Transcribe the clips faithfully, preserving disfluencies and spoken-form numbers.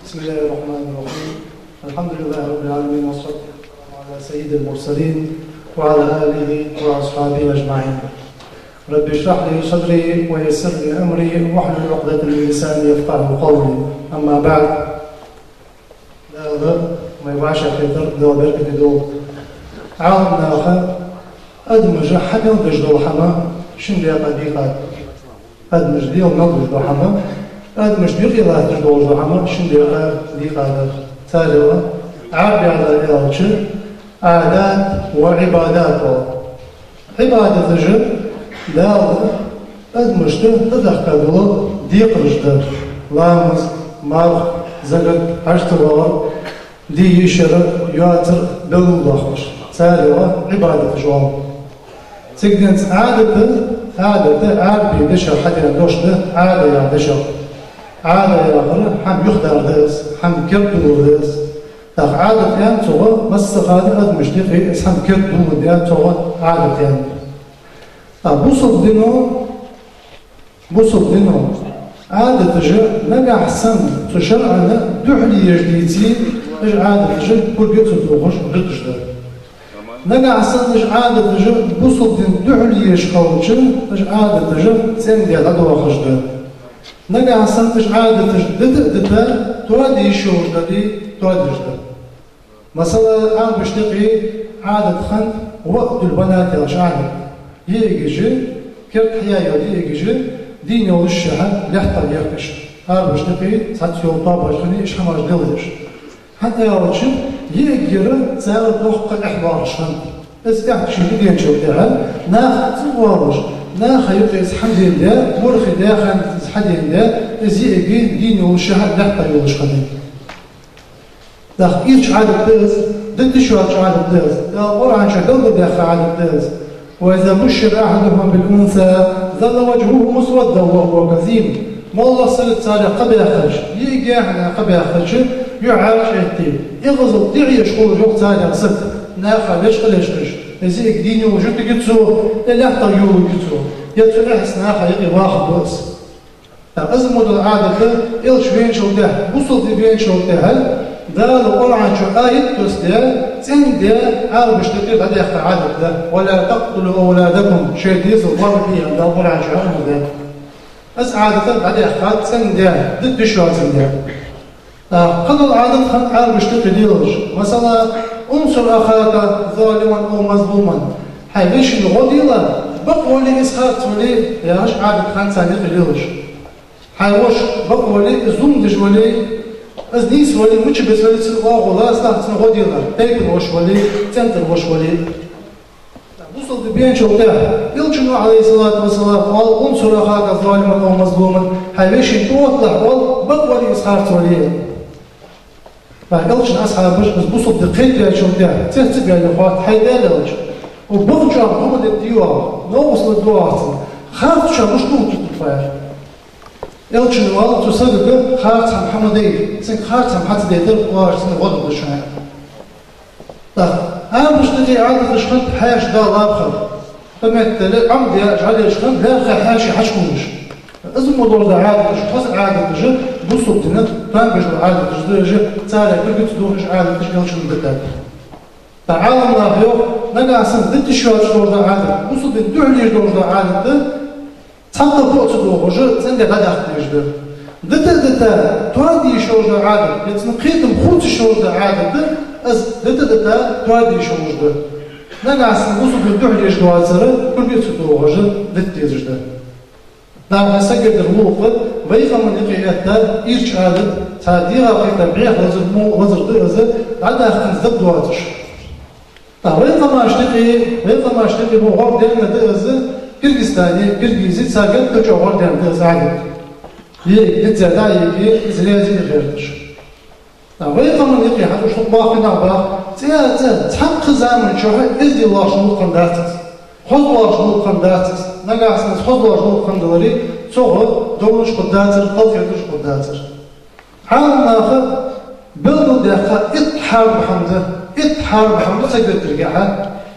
بسم الله الرحمن الرحيم. الحمد لله رب العالمين، والصلاة والسلام على سيد المرسلين وعلى آله وأصحابه أجمعين. رب اشرح لي صدري ويسر لي أمري واحلل عقدة من لساني يفقهوا قولي. أما بعد. Дала вай вӀашагӀкхетар Дала беркате долда. Ӏаламнаха адамаша хьа мел деш дола хӀама шин декъа дийкъад. Адамаша лела мел деш дола хӀама, адамашта юкъе латташ долаш дола хӀама шин декъа дийкъад. Царех Ӏарбий аьлча, Ӏадат ва Ӏибадат оал. Ӏибадаташ Дала адамашта тӀадехка дола декхараш да: ламаз, марха, закат, хьаж ца валар, де йиш яр, йоацар белгалдоахаш. Царех Ӏибадаташ оал. Цига денз Ӏадат, Ӏадат Ӏарбий дешах хьадена дош да, Ӏада яха дешах. Ӏада яхар хӀама юхадар да из, хӀама кердадалар да из. ТӀаккха Ӏадат аьннад цох массахана адамашта юкъе из хӀама кердадалар да, цох Ӏадат аьннад. ТӀаккха бусалба дино, бусалба дино Ӏадаташ нагахьа санна цу шарӀана духьале еш деце, уж Ӏадаташ кулг а ца тохаш дуташ да. Нагахьа санна уж Ӏадаташ бусалба дина духьале еш хилча, уж Ӏадаташ цӀенде дӀадоахаш да. Нагахьа санна уж Ӏадаташ дита а дита, тоаде йиш йолаш дале, тоадеш да. Масала, Ӏарбашта юкъе Ӏадат хиннад «وأتوا البنات» яхаш Ӏадат. ЙиӀигаш, керда хьаяь йола йиӀигаш, дийна йолаш шехьа лаьттах ехкаш. Ӏарбашта юкъе цхьацца йола тоабаш хиннай уж хӀамаш леладеш. ХӀана аьлча, йиӀиг яр цар доккха эхь боаккхаш хиннад. Из эхь шийна денначул тӀехьагӀа, наха ца воалаш, наха юкъе из хьадена де, морхе даь хана из хьадена де, из йиӀиг дийна йолаш шехьа лаьттах йолаш хиннай. ТӀаккха ирча Ӏадат да из, дита йиш йоаца Ӏадат да из, Дала Къуръан чу белгалдаьккха Ӏадат да из. «وإذا بشر أحدهم بالأنثى ظل وجهه مسودا وهو كظيم». МоллагӀа саг царех кхаъ баьккхача, йиӀиг яь хана кхаъ баьккхача, юхь гӀарчӀ эттий, эгӀазал дӀаеш хул йоах царех саг, наха лечкъа лечкъаш. Из йиӀиг дийна йолаш ютаргья цо, е лаьттах йолалургья цо, е цу эхьаца наха юкъе вахаргва из. ТӀаккха из мо дола Ӏадат, элча веначул тӀехьагӀа, бусалба ди веначул тӀехьагӀа, Дала Къуръан чу аят доссадаь, цӀенде Ӏарбашта юкъе дӀадаьккха Ӏадат да: «ولا تقتلوا أولادكم», шоай дезал боабе аьнна, Дала Къуръан чу амар даьд. Из Ӏадат дӀадаьккхад цӀенде, дита йиш йоацандаь. ТӀаккха кхыдола Ӏадат хиннад Ӏарбашта юкъе лелаш. Масала: «انصر أخاك ظالما أو مظلوما». Хьай вешийна гӀо делахь, бакъ вале, из харц вале, яхаш Ӏадат хиннад царна юкъе лелаш. Хьай воша бакъ вале, из зулам деш вале, из нийса вале, мича беса вале, цунна оагӀув лацалахь, цунна гӀо делахь, тайпан воша вале, цӀен тӀара воша вале. Бусалба ди беначул тӀехьагӀа, Элчано, عليه الصلاة والسلام, оал: «انصر أخاك ظالما أو مظلوما». Хьай вешийна тӀаотталахь, оал, бакъ вале, из харц вале. ТӀаккха Элчан асхьабаша из бусалба ди кхетаваьчул тӀехьагӀа, цецбаьле хоатт: «ХӀай Даьла Элча, укх бакъ чӀоагӀа дуӀа дергдий оаха, новкъостал дергдий оаха цунна, харц чӀоагӀа мишта дувцаргда тхо?» Элчано оал: «Цу сагага харц хӀама хьа ма дайта, цунга харц хӀама хьа ца дайтар оаш цунна гӀо дергда шоана». ТӀаккха Ӏарбашта юкъе Ӏадаташ хиннад хьаьша дӀалабхар. Тхо меттел Ӏомадаь, жӀалеш хиннад, лаьрххӀа хьаьший хьачукхувлаш. Из мо дола Ӏадаташ, хоза Ӏадаташ, бусалба дина тӀом беш дола Ӏадаташ да уж, царех кулг ца тохаш Ӏадаташ Элчано дитад. ТӀаккха Ӏаламнаха йоах, нагахьа санна дита йиш йоацаш дола Ӏадат, бусалба дина духьале еш дола Ӏадат да, цхьаккха бакъ ца дохаш, цӀенде дӀадаккха дезаш да. Дита а дита, тоаде йиш йолаш дола Ӏадат, е цунна кхетам хувца йиш йолаш дола Ӏадат да, из дита а дита, тоаде йиш йолаш да. Нагахьа санна бусалба дина духьале еш доацар, кулг а ца тохаш, дита дезаш да. Наха сагота гӀулакх, вай къаман юкъе этта ирча Ӏадат, цхьа дегӀа кхетар, бӀеха лазар, мо лазар да из, дӀадаккха из дагадоацаш. ТӀаккха вай къамашта юкъе, вай къамашта юкъе мо гӀордаьнна да из, Киргизстане, киргизий, царга кхы чӀоагӀа гӀордаьнна да из Ӏадат. Е, е ца да, е, е, из лаьзе а гӀерташ. ТӀаккха вай къаман юкъе хьа уж дукха боккхий нах ба, цӀе а цӀе, цхьаккха заман чухь эздел лоархӀаш гӀулакх хиннадац из. Хоза лоархӀаш гӀулакх хиннадац из. Нагахьа санна из хоза лоархӀаш гӀулакх хиннадаларе, цох довлаш хургдацар, халахеташ хургдацар. Ӏаламнаха белгалдаьккха итт хьарам хӀама да, итт хьарам хӀама да саготаргахьа,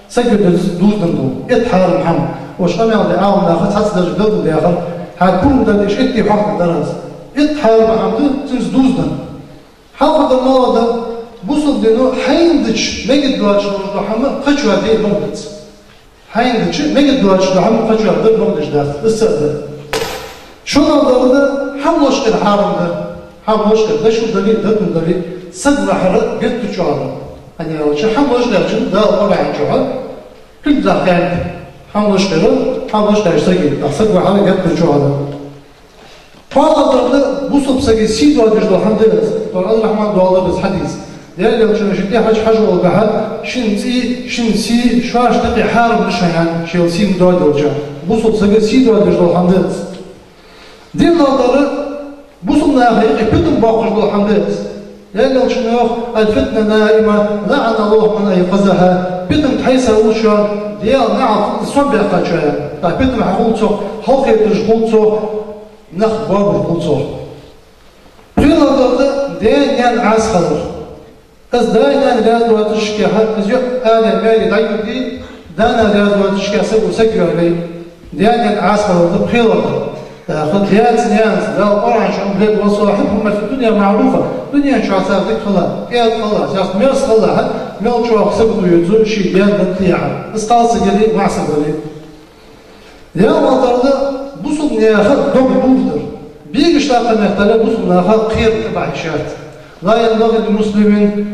сагота дуздан дола итт хьарам хӀама. Уж къамаьл де Ӏаламнаха цхьацца даже белгалдаьхар, хьа пурам дар, уж итт хьоахадергдар аз. Итт хьарам хӀама да цунца дуздан. Хьалха да ма да, бусалба дино хьайна дича мегаргдоацаш дола хӀама кхычоа де бокъо дац. Хьайна дича мегаргдоацаш дола хӀама кхычоа де бокъо дац. Из цаӀ да. ШоллагӀдар да, хӀама лочкъаяр хьарам да. ХӀама лочкъаяр, дошув дале, датув дале, саг вахьар геттара чӀоагӀа да. ХӀана аьлча хӀама лочкъаяьчун Дала Къуръан чу кулг дахьа хаьттад. ХӀама лочкъаяр, хӀама лочкъаяьча сага, саг вахьар геттара чӀоагӀа да. КхоалагӀдар да, бусалба сага сий доадеш дола хӀама да из. Дар Ӏабдуррахьман доаладаьд из хьадис. Даьла Элчано ший тӀехьа хьажол баьхьа, шун цӀий, шун сий шоашта юкъе хьарам да шоана, шоайла сий ма доаделча. Бусалба сага сий доадеш дола хӀама да из. ДиълагӀдар да, бусалба наха юкъе питам боаккхаш дола хӀама да из. Даьла Элчано йоах: «الفتنة نائمة، لعن الله من أيقظها». Питам тхьайса уллачоа Даьла наӀалт хилда сом баьккхачоа. ТӀаккха питам хьахул цох, халахетараш хул цох, нах боабар хул цох. ПхелагӀдар да, даь-наьна Ӏаса хилар. Из даь-наьна раьза доацача кхаьхьа, из йоӀ аре-маьре дӀайоде, да-нана раьза доацача кхаьхьа саго саг йоалае, даь-наьна Ӏаса хилар да пхелагӀдар. ТӀаккха даьца-наьнаца Дала Къуръан чу аьннад: «وصاحبهما في الدنيا معروفا». Дунен чу царех дика хила, кӀаьда хила, царех мерза хила, хӀа, мел чӀоагӀа саг ва из ший даьна тӀехьа. Из кхалсаг яле, маӀсаг яле. ЯлхлагӀдар да, бусалба наьха дог дувхадар. Бегаш даккха меттел бусалба наха кхера тӀабахьа йиш яц. «لا ينبغي لمسلم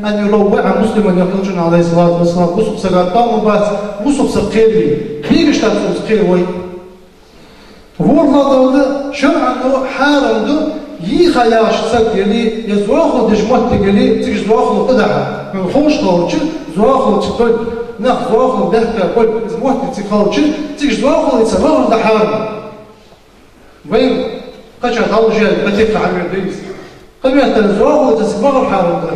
أن يروع مسلما», йоах Элчано, عليه الصلاة والسلام, бусалба сага тоам бац бусалба саг кхераве. Бегаш дац цунца кхеравой. ВорхӀлагӀдар да, шарӀо хьарам ду, йийха яхаш саг яле, е зоахалол деш моттиг яле, цига зоахалол тӀадахьа. Хьона ховш хилча, зоахалол цига долга, нах зоахалол баьхка болга, из моттиг цига хилча, цига зоахалолца вахар да хьарам. Вай кхыча дӀалуш яр, кхы тӀехьа хьавер да из. Кхы меттел зоахалолца цига вахар хьарам да.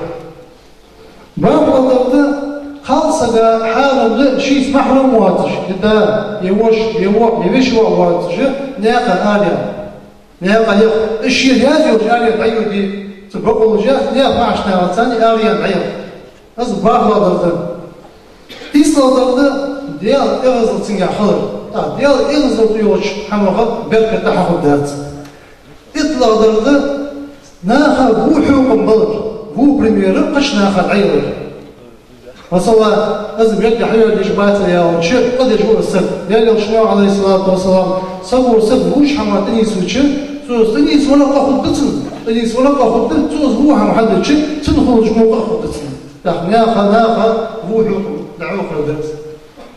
БархӀлагӀдар да, кхалсага хьарам да шийца махьрум воацаш, е да, е воша, е воӀ, е веший воӀ воацаш, наькъа араяха. Наькъа яха. Из ше раьза йолча араяха дӀайоде, цу бакъо луш яц, наьха маӀача нахаца цхьана араяха дӀаяха. Из бархӀлагӀдар да. ИйслагӀдар да, Даьла эгӀазал цунгахь хилар. ТӀаккха Даьла эгӀазал тӀа йолча хӀамах беркат тӀа хьахургдац. ИтталагӀдар да, наха во хьокхам балар, во пример кхыча наха дӀаялар. Масала, из мегаргда хьайоалаеш бацар аьлча, къа деш ва из саг. Даьла Элчано йоах, عليه الصلاة والسلام, саго саг воча хӀамах тӀанийсвича, цо из тӀанийсвале къа хургда цунна, тӀанийсвале къа хургда, цо из во хӀама хьадича, цунна хулаш во къа хургда цунна. ТӀаккха наха, наха во хьокхам дӀахьокхар да из.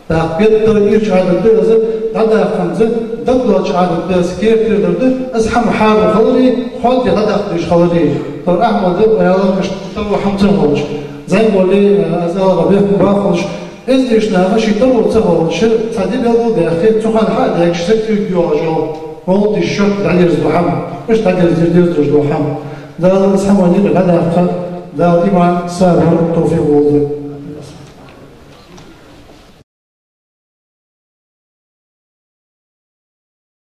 ТӀаккха геттара ирча Ӏадат да из, дӀадаккханза, дагадоацача Ӏадат да из, керттера дар да из, хӀама хьарам хилари, хьоаде дӀадаккха дезаш хилари. Дар Ахьмада аьлар, иштта таро хӀама ца хилча. ЗӀамига вале, э, из аьлар бехк бац хулаш, эздийча наха шоай таро ца хилча, цхьа ди белгалдаьккхе, цу хана хьа а даьгаш, саг ирг йоалаш йола. Молла дийша шортта дӀадерзаду хӀама. Иштта дӀадерзаде дезаш дола хӀама. Дала из хӀама юкъе дӀадаккха, Дала иман, сабар, товфикъ лолда.